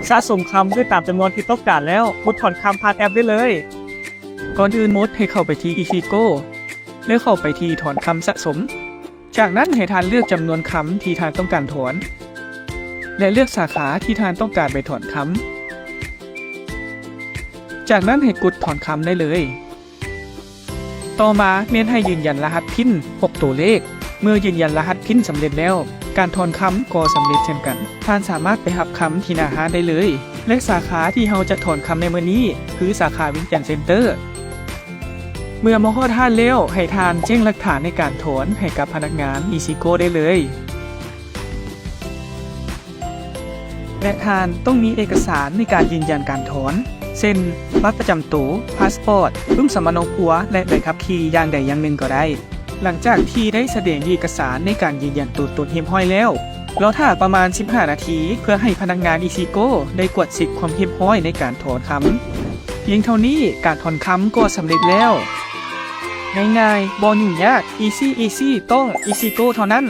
ສະສົມຄຳໄດ້ຕາມຈຳນວນທີ່ຕ້ອງການແລ້ວ, ກົດຖອນຄຳຜ່ານແອັບໄດ້ເລີຍ. ກ່ອນອື່ນໝົດໃຫ້ເຂົ້າໄປທີ່ EasyGo ແລ້ວເຂົ້າໄປທີ່ຖອນຄຳສະສົມ. ຈາກນັ້ນໃຫ້ທ່ານເລືອກຈຳນວນຄຳທີ່ທ່ານຕ້ອງການຖອນ ແລະ ເລືອກສາຂາທີ່ທ່ານຕ້ອງການໄປຖອນຄຳ. ຈາກນັ້ນໃຫ້ກົດຖອນຄຳໄດ້ເລີຍ. ຕໍ່ມາແມ່ນໃຫ້ຢືນຢັນລະຫັດພິນຫົກໂຕເລກ. ເມື່ອຢືນຢັນລະຫັດພິນສຳເລັດແລ້ວ, ການຖອນຄຳກໍສຳເລັດເຊັ່ນກັນ. ທ່ານສາມາດໄປຮັບຄຳທີ່ໜ້າຮ້ານໄດ້ເລີຍ ແລະ ສາຂາທີ່ເຮົາຈະຖອນຄຳໃນມື້ນີ້ຄືສາຂາວຽງຈັນເຊັນເຕີ. ເມື່ອມາຮອດຮ້ານແລ້ວ, ໃຫ້ທ່ານແຈ້ງຫຼັກຖານໃນການຖອນໃຫ້ກັບພະນັກງານ EasyGo ໄດ້ເລີຍ. ແລະ ທ່ານຕ້ອງມີເອກະສານໃນການຢືນຢັນການຖອນ ເຊັ່ນ ບັດປະຈຳໂຕ, ພາສປອດ, ປຶ້ມສຳມະໂນຄົວ ແລະ ໃບຂັບຂີ່ຢ່າງໃດຢ່າງໜຶ່ງກໍໄດ້. ຫຼັງຈາກທີ່ໄດ້ສະແດງເອກະສານໃນການຢືນຢັນຕົວຕົນຮຽບຮ້ອຍແລ້ວ, ລໍຖ້າປະມານສິບຫ້ານາທີ ເພື່ອໃຫ້ພະນັກງານ EasyGo ໄດ້ກວດເຊັກຄວາມຮຽບຮ້ອຍໃນການຖອນຄຳ. ພຽງເທົ່ານີ້ການຖອນຄຳກໍສຳເລັດແລ້ວ. ງ່າຍໆ, ບໍ່ຫຍຸ້ງຍາກ, easy easy ຕ້ອງ EasyGo ເທົ່ານັ້ນ.